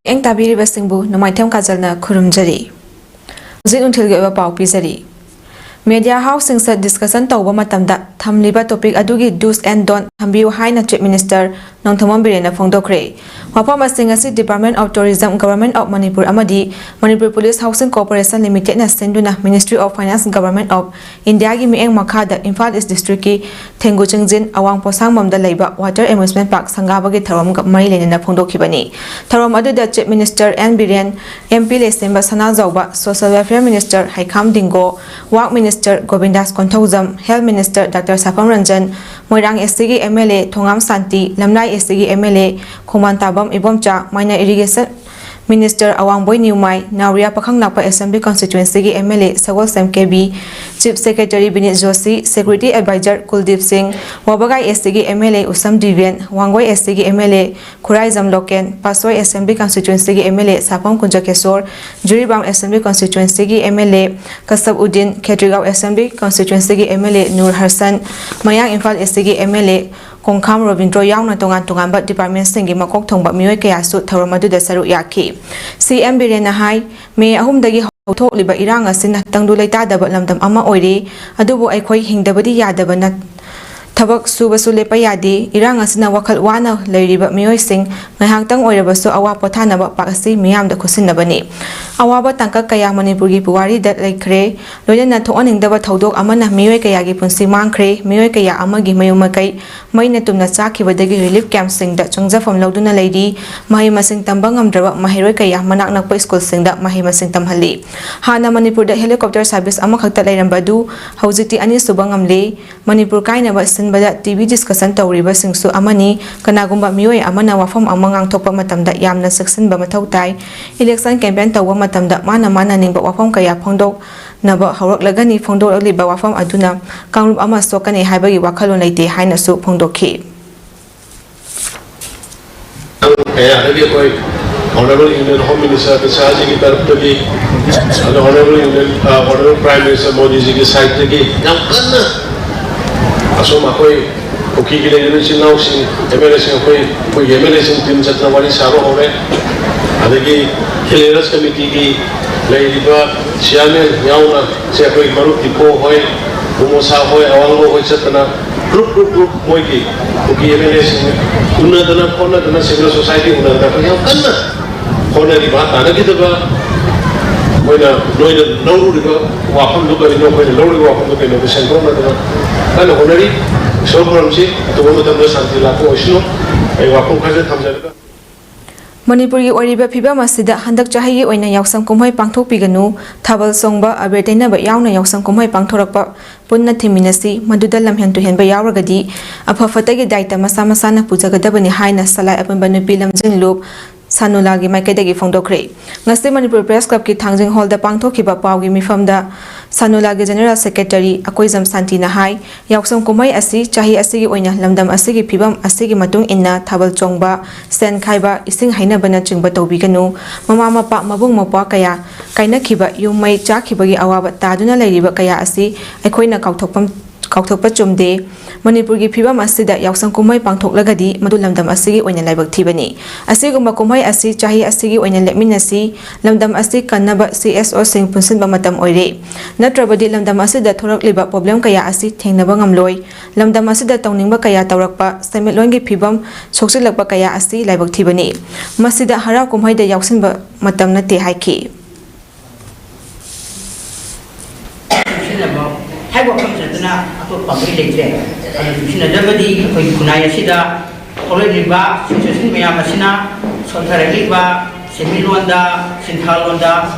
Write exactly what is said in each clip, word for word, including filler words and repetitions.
ꯃꯤꯠꯌꯦꯡ ꯇꯥꯕꯤꯔꯤꯕꯁꯤꯡꯕꯨ ꯅꯣꯡꯃꯥꯏꯊꯦꯝ ꯀꯥꯖꯜꯅ ꯈꯨꯔꯨꯝꯖꯔꯤ꯫ ꯍꯧꯖꯤꯛ ꯅꯨꯡꯊꯤꯜꯒꯤ ꯑꯣꯏꯕ ꯄꯥꯎ ꯄꯤꯖꯔꯤ꯫ Media houseꯁꯤꯡꯁꯦ discussion ꯇꯧꯕ ꯃꯇꯝꯗ ꯊꯝꯂꯤꯕ topic ꯑꯗꯨꯒꯤ do's and don't ꯊꯝꯕꯤꯌꯨ ꯍꯥꯏꯅ Chief Minister ꯅꯣꯡꯊꯣꯝꯕꯝ ꯕꯤꯔꯦꯟꯅ ꯐꯣꯡꯗꯣꯛꯈ꯭ꯔꯦ꯫ ꯋꯥꯐꯝ ꯑꯁꯤꯡ ꯑꯁꯤ Department of Tourism, Government of Manipur ꯑꯃꯗꯤ Manipur Police Housing Corporation Limitedꯅ ꯁꯤꯟꯗꯨꯅ Ministry of Finance, Government of Indiaꯒꯤ ꯃꯤꯠꯌꯦꯡ ꯃꯈꯥꯗ ꯏꯝꯐꯥꯜ East Districtꯀꯤ ꯊꯦꯡꯒꯨ ꯆꯤꯡꯖꯤꯟ ꯑꯋꯥꯡ ꯄꯣꯁꯥꯡꯕꯝꯗ ꯂꯩꯕ Water Amusement Park ꯁꯪꯒꯥꯕꯒꯤ ꯊꯧꯔꯝꯒ ꯃꯔꯤ ꯂꯩꯅꯅ ꯐꯣꯡꯗꯣꯛꯈꯤꯕꯅꯤ꯫ ꯊꯧꯔꯝ ꯑꯗꯨꯗ Chief Minister N Biren, MP Leishemba Sanajaoba, Social Welfare Minister Heikham Dingo, Work Minister Gobindas Konthoujam, Health Minister Doctor Sapam Ranjan, Moirang SCꯒꯤ MLA ꯊꯣꯉꯥꯝ ꯁꯥꯟꯇꯤ, ꯂꯝꯂꯥꯏ SCꯒꯤ MLA Khongman Tabam Ibomcha, Minor Irrigation Minister Awangboi Newmai, ꯅꯥꯎꯔꯤꯌꯥ ꯄꯥꯈꯪ ꯂꯥꯛꯄ Assembly Constituencyꯒꯤ MLA ꯁꯒꯣꯜꯁꯦꯝ ꯀꯦꯕꯤ, Chief Secretary ꯕꯤꯅꯤꯠ Joshi, Security Advisor Kuldip Singh, Wabgai SCꯒꯤ MLA ꯎꯁꯝ ꯗꯤꯕꯦꯟ, ꯋꯥꯡꯒꯣꯏ SCꯒꯤ MLA ꯈꯨꯔꯥꯏꯖꯝ ꯂꯣꯀꯦꯟ, ꯄꯥꯠꯁꯣꯏ Assembly Constituencyꯒꯤ MLA ꯁꯥꯐꯝ ꯀꯨꯟꯖꯀꯦꯁꯣꯔ, ꯖꯤꯔꯤꯕꯥꯝ Assembly Constituencyꯒꯤ MLA ꯀꯁꯕ ꯎꯗꯤꯟ, ꯈꯦꯇ꯭ꯔꯤꯒꯥꯎ Assembly Constituencyꯒꯤ MLA ꯅꯨꯔ ꯍꯔꯁꯟ, ꯃꯌꯥꯡ ꯏꯝꯐꯥꯜ SCꯒꯤ MLA ꯀꯣꯡꯈꯥꯝ ꯔꯣꯕꯤꯟꯗ꯭ꯔꯣ ꯌꯥꯎꯅ ꯇꯣꯉꯥꯟ ꯇꯣꯉꯥꯟꯕ departmentꯁꯤꯡꯒꯤ ꯃꯀꯣꯛ ꯊꯣꯡꯕ ꯃꯤꯑꯣꯏ ꯀꯌꯥꯁꯨ ꯊꯧꯔꯝ ꯑꯗꯨꯗ ꯁꯔꯨꯛ ꯌꯥꯈꯤ꯫ CM ꯕꯤꯔꯦꯟꯅ ꯍꯥꯏ, May ꯑꯍꯨꯝꯗꯒꯤ ꯍꯧꯊꯣꯛꯂꯤꯕ ꯏꯔꯥꯡ ꯑꯁꯤꯅ ꯇꯪꯗꯨ ꯂꯩꯇꯥꯗꯕ ꯂꯝꯗꯝ ꯑꯃ ꯑꯣꯏꯔꯦ, ꯑꯗꯨꯕꯨ ꯑꯩꯈꯣꯏ ꯍꯤꯡꯗꯕꯗꯤ ꯌꯥꯗꯕꯅ ꯊꯕꯛ ꯁꯨꯕꯁꯨ ꯂꯦꯞꯄ ꯌꯥꯗꯦ꯫ ꯏꯔꯥꯡ ꯑꯁꯤꯅ ꯋꯥꯈꯜ ꯋꯥꯅ ꯂꯩꯔꯤꯕ ꯃꯤꯑꯣꯏꯁꯤꯡ ꯉꯥꯏꯍꯥꯛꯇꯪ ꯑꯣꯏꯔꯕꯁꯨ ꯑꯋꯥ ꯄꯣꯊꯥꯅꯕ ꯄꯥꯛ ꯑꯁꯤ ꯃꯤꯌꯥꯝꯗ ꯈꯨꯠꯁꯤꯟꯅꯕꯅꯤ꯫ ꯑꯋꯥꯕ ꯇꯥꯡꯀꯛ ꯀꯌꯥ ꯃꯅꯤꯄꯨꯔꯒꯤ ꯄꯨꯋꯥꯔꯤꯗ ꯂꯩꯈ꯭ꯔꯦ꯫ ꯂꯣꯏꯅꯅ ꯊꯣꯛꯍꯟꯅꯤꯡꯗꯕ ꯊꯧꯗꯣꯛ ꯑꯃꯅ ꯃꯤꯑꯣꯏ ꯀꯌꯥꯒꯤ ꯄꯨꯟꯁꯤ ꯃꯥꯡꯈ꯭ꯔꯦ, ꯃꯤꯑꯣꯏ ꯀꯌꯥ ꯑꯃꯒꯤ ꯃꯌꯨꯝ ꯃꯀꯩ ꯃꯩꯅ ꯇꯨꯝꯅ ꯆꯥꯛꯈꯤꯕꯗꯒꯤ relief campꯁꯤꯡꯗ ꯆꯪꯖꯐꯝ ꯂꯧꯗꯨꯅ ꯂꯩꯔꯤ꯫ ꯃꯍꯩ ꯃꯁꯤꯡ ꯇꯝꯕ ꯉꯝꯗ꯭ꯔꯕ ꯃꯍꯩꯔꯣꯏ ꯀꯌꯥ ꯃꯅꯥꯛ ꯅꯛꯄ ꯁ꯭ꯀꯨꯜꯁꯤꯡꯗ ꯃꯍꯩ ꯃꯁꯤꯡ ꯇꯝꯍꯜꯂꯤ꯫ ꯍꯥꯟꯅ ꯃꯅꯤꯄꯨꯔꯗ helicopter service ꯑꯃꯈꯛꯇ ꯂꯩꯔꯝꯕ ꯑꯗꯨ ꯍꯧꯖꯤꯛꯇꯤ ꯑꯅꯤꯁꯨꯕ ꯉꯝꯂꯦ꯫ ꯃꯅꯤꯄꯨꯔ ꯀꯥꯏꯅꯕ ꯁꯤꯟꯕꯗ TV discussion ꯇꯧꯔꯤꯕꯁꯤꯡꯁꯨ ꯑꯃꯅꯤ꯫ ꯀꯅꯥꯒꯨꯝꯕ ꯃꯤꯑꯣꯏ ꯑꯃꯅ ꯋꯥꯐꯝ ꯑꯃ ꯉꯥꯡꯊꯣꯛꯄ ꯃꯇꯝꯗ ꯌꯥꯝꯅ ꯆꯦꯛꯁꯤꯟꯕ ꯃꯊꯧ ꯇꯥꯏ꯫ Election campaign ꯇꯧꯕ ꯃꯇꯝꯗ ꯃꯥꯅ ꯃꯥꯅ ꯅꯤꯡꯕ ꯋꯥꯐꯝ ꯀꯌꯥ ꯐꯣꯡꯗꯣꯛꯅꯕ ꯍꯧꯔꯛꯂꯒꯅꯤ꯫ ꯐꯣꯡꯗꯣꯛꯂꯛꯂꯤꯕ ꯋꯥꯐꯝ ꯑꯗꯨꯅ ꯀꯥꯡꯂꯨꯞ ꯑꯃ ꯁꯣꯛꯀꯅꯤ ꯍꯥꯏꯕꯒꯤ ꯋꯥꯈꯜꯂꯣꯟ ꯂꯩꯇꯦ ꯍꯥꯏꯅꯁꯨ ꯐꯣꯡꯗꯣꯛꯈꯤ꯫ ꯀꯌꯥꯗꯒꯤ ꯑꯩꯈꯣꯏ Honorable Union Home Minister Amit ꯁꯥꯍꯖꯤꯒꯤ ꯇꯔꯞꯇꯒꯤ, ꯑꯗꯣ Honorable Union, ꯑ, Honorable Prime Minister ꯃꯣꯗꯤꯖꯤꯒꯤ sideꯇꯒꯤ ꯌꯥꯝ ꯀꯟꯅ ꯑꯁꯣꯝ ꯑꯩꯈꯣꯏ ꯀꯨꯀꯤꯒꯤ ꯂꯩꯔꯤꯕ ꯏꯆꯤꯜ ꯏꯅꯥꯎꯁꯤꯡ, MLAꯁꯤꯡ, ꯑꯩꯈꯣꯏ, ꯑꯩꯈꯣꯏꯒꯤ MLAꯁꯤꯡ team ꯆꯠꯇꯅ ꯋꯥꯔꯤ ꯁꯥꯕ ꯍꯧꯔꯦ꯫ ꯑꯗꯒꯤ ꯀ꯭ꯂꯤꯌꯔꯦꯟꯁ ꯀꯃꯤꯇꯤꯒꯤ ꯂꯩꯔꯤꯕ ꯆꯤꯌꯥꯔꯃꯦꯟ ꯌꯥꯎꯅ, ꯁꯦ ꯑꯩꯈꯣꯏ ꯃꯔꯨꯞ ꯗꯤꯄꯣ ꯍꯣꯏ, ꯃꯣꯃꯣꯁꯥ ꯍꯣꯏ, ꯑꯋꯥꯡꯂꯣ ꯍꯣꯏ ꯆꯠꯇꯅ ꯒ꯭ꯔꯨꯞ ꯒ꯭ꯔꯨꯞ ꯒ꯭ꯔꯨꯞ ꯃꯣꯏꯒꯤ ꯀꯨꯀꯤ ꯑꯦꯝ ꯑꯦꯜ ꯑꯦꯁꯤꯡ ꯎꯅꯗꯅ ꯈꯣꯠꯅꯗꯅ, ꯁꯤꯚꯤꯜ ꯁꯣꯁꯥꯏꯇꯤ ꯎꯅꯗꯅ ꯑꯩꯈꯣꯏ ꯌꯥꯝ ꯀꯟꯅ ꯍꯣꯠꯅꯔꯤ꯫ ꯚꯥꯞ ꯇꯥꯅꯈꯤꯗꯕ ꯑꯩꯈꯣꯏꯅ ꯅꯣꯏꯅ ꯂꯧꯔꯨꯔꯤꯕ ꯋꯥꯐꯝꯗꯨ ꯀꯔꯤꯅꯣ, ꯑꯩꯈꯣꯏꯅ ꯂꯧꯔꯤꯕ ꯋꯥꯐꯝꯗꯨ ꯀꯔꯤꯅꯣ, ꯑꯗꯨ ꯁꯦꯡꯗꯣꯛꯅꯗꯅ ꯀꯟꯅ ꯍꯣꯠꯅꯔꯤ꯫ ꯏꯁꯣꯔ ꯈꯨꯔꯝꯁꯤ ꯑꯇꯣꯞꯄ ꯃꯇꯝꯗ ꯁꯥꯟꯇꯤ ꯂꯥꯛꯄ ꯑꯣꯏꯁꯅꯨ꯫ ꯑꯩ ꯋꯥꯐꯝ ꯈꯔꯁꯦ ꯊꯝꯖꯔꯒ ꯃꯅꯤꯄꯨꯔꯒꯤ ꯑꯣꯏꯔꯤꯕ ꯐꯤꯕꯝ ꯑꯁꯤꯗ ꯍꯟꯗꯛ ꯆꯍꯤꯒꯤ ꯑꯣꯏꯅ ꯌꯥꯎꯁꯪ ꯀꯨꯝꯍꯩ ꯄꯥꯡꯊꯣꯛꯄꯤꯒꯅꯨ, ꯊꯥꯕꯜ ꯆꯣꯡꯕ, ꯑꯕꯦꯔ ꯇꯩꯅꯕ ꯌꯥꯎꯅ ꯌꯥꯎꯁꯪ ꯀꯨꯝꯍꯩ ꯄꯥꯡꯊꯣꯔꯛꯄ ꯄꯨꯟꯅ ꯊꯤꯡꯃꯤꯟꯅꯁꯤ, ꯃꯗꯨꯗ ꯂꯝꯍꯦꯟ ꯇꯨꯍꯦꯟꯕ ꯌꯥꯎꯔꯒꯗꯤ ꯑꯐ ꯐꯠꯇꯒꯤ ꯗꯥꯏꯇ ꯃꯁꯥ ꯃꯁꯥꯅ ꯄꯨꯖꯒꯗꯕꯅꯤ ꯍꯥꯏꯅ ꯁꯂꯥꯏ ꯑꯄꯨꯟꯕ ꯅꯨꯄꯤ ꯂꯝꯖꯤꯡ ꯂꯨꯞ ꯁꯥꯅꯨꯂꯥꯒꯤ ꯃꯥꯏꯀꯩꯗꯒꯤ ꯐꯣꯡꯗꯣꯛꯈ꯭ꯔꯦ꯫ ꯉꯁꯤ ꯃꯅꯤꯄꯨꯔ ꯄ꯭ꯔꯦꯁ ꯀ꯭ꯂꯕꯀꯤ ꯊꯥꯡꯖꯤꯡ ꯍꯣꯜꯗ ꯄꯥꯡꯊꯣꯛꯈꯤꯕ ꯄꯥꯎꯒꯤ ꯃꯤꯐꯝꯗ ꯁꯥꯅꯨꯂꯥꯒꯤ ꯖꯦꯅꯦꯔꯦꯜ ꯁꯦꯀ꯭ꯔꯦꯇꯔꯤ ꯑꯀꯣꯏꯖꯝ ꯁꯥꯟꯇꯤꯅ ꯍꯥꯏ, ꯌꯥꯎꯁꯪ ꯀꯨꯝꯍꯩ ꯑꯁꯤ ꯆꯍꯤ ꯑꯁꯤꯒꯤ ꯑꯣꯏꯅ ꯂꯝꯗꯝ ꯑꯁꯤꯒꯤ ꯐꯤꯕꯝ ꯑꯁꯤꯒꯤ ꯃꯇꯨꯡ ꯏꯟꯅ ꯊꯥꯕꯜ ꯆꯣꯡꯕ, ꯁꯦꯟ ꯈꯥꯏꯕ, ꯏꯁꯤꯡ ꯍꯩꯅꯕꯅꯆꯤꯡꯕ ꯇꯧꯕꯤꯒꯅꯨ꯫ ꯃꯃꯥ ꯃꯄꯥ, ꯃꯕꯨꯡ ꯃꯧꯄ꯭ꯋꯥ ꯀꯌꯥ ꯀꯥꯏꯅꯈꯤꯕ, ꯌꯨꯝ ꯃꯩ ꯆꯥꯛꯈꯤꯕꯒꯤ ꯑꯋꯥꯕ ꯇꯥꯗꯨꯅ ꯂꯩꯔꯤꯕ ꯀꯌꯥ ꯑꯁꯤ ꯑꯩꯈꯣꯏꯅ ꯀꯥꯎꯊꯣꯛꯐꯝ ꯀꯥꯎꯊꯣꯛꯄ ꯆꯨꯝꯗꯦ꯫ ꯃꯅꯤꯄꯨꯔꯒꯤ ꯐꯤꯕꯝ ꯑꯁꯤꯗ ꯌꯥꯎꯁꯪ ꯀꯨꯝꯍꯩ ꯄꯥꯡꯊꯣꯛꯂꯒꯗꯤ ꯃꯗꯨ ꯂꯝꯗꯝ ꯑꯁꯤꯒꯤ ꯑꯣꯏꯅ ꯂꯥꯏꯕꯛ ꯊꯤꯕꯅꯤ꯫ ꯑꯁꯤꯒꯨꯝꯕ ꯀꯨꯝꯍꯩ ꯑꯁꯤ ꯆꯍꯤ ꯑꯁꯤꯒꯤ ꯑꯣꯏꯅ ꯂꯦꯞꯃꯤꯟꯅꯁꯤ꯫ ꯂꯝꯗꯝ ꯑꯁꯤ ꯀꯟꯅꯕ ꯁꯤ ꯑꯦꯁ ꯑꯣꯁꯤꯡ ꯄꯨꯟꯁꯤꯟꯕ ꯃꯇꯝ ꯑꯣꯏꯔꯦ꯫ ꯅꯠꯇ꯭ꯔꯕꯗꯤ ꯂꯝꯗꯝ ꯑꯁꯤꯗ ꯊꯣꯔꯛꯂꯤꯕ ꯄ꯭ꯔꯣꯕ꯭ꯂꯦꯝ ꯀꯌꯥ ꯑꯁꯤ ꯊꯦꯡꯅꯕ ꯉꯝꯂꯣꯏ꯫ ꯂꯝꯗꯝ ꯑꯁꯤꯗ ꯇꯧꯅꯤꯡꯕ ꯀꯌꯥ ꯇꯧꯔꯛꯄ, ꯁꯦꯟꯃꯤꯠꯂꯣꯟꯒꯤ ꯐꯤꯕꯝ ꯁꯣꯛꯆꯤꯜꯂꯛꯄ ꯀꯌꯥ ꯑꯁꯤ ꯂꯥꯏꯕꯛ ꯊꯤꯕꯅꯤ꯫ ꯃꯁꯤꯗ ꯍꯔꯥꯎ ꯀꯨꯝꯍꯩꯗ ꯌꯥꯎꯁꯤꯟꯕ ꯃꯇꯝ ꯅꯠꯇꯦ ꯍꯥꯏꯈꯤ꯫ ꯆꯨꯡꯁꯤꯟꯅꯕ ꯍꯥꯏꯕ ꯋꯥꯐꯝ ꯅꯠꯇꯅ ꯑꯇꯣꯞꯄ ꯑꯃꯠꯇ ꯂꯩꯇ꯭ꯔꯦ꯫ ꯑꯗꯨ ꯆꯨꯡꯁꯤꯟꯅꯗ꯭ꯔꯕꯗꯤ ꯑꯩꯈꯣꯏꯒꯤ ꯈꯨꯟꯅꯥꯏ ꯑꯁꯤꯗ ꯊꯣꯛꯂꯛꯂꯤꯕ ꯁꯤꯆꯨꯋꯦꯁꯟ ꯃꯌꯥꯝ ꯑꯁꯤꯅ ꯁꯣꯟꯊꯔꯛꯂꯤꯕ ꯁꯦꯟꯃꯤꯠꯂꯣꯟꯗ, ꯁꯤꯟꯊꯥꯂꯣꯟꯗ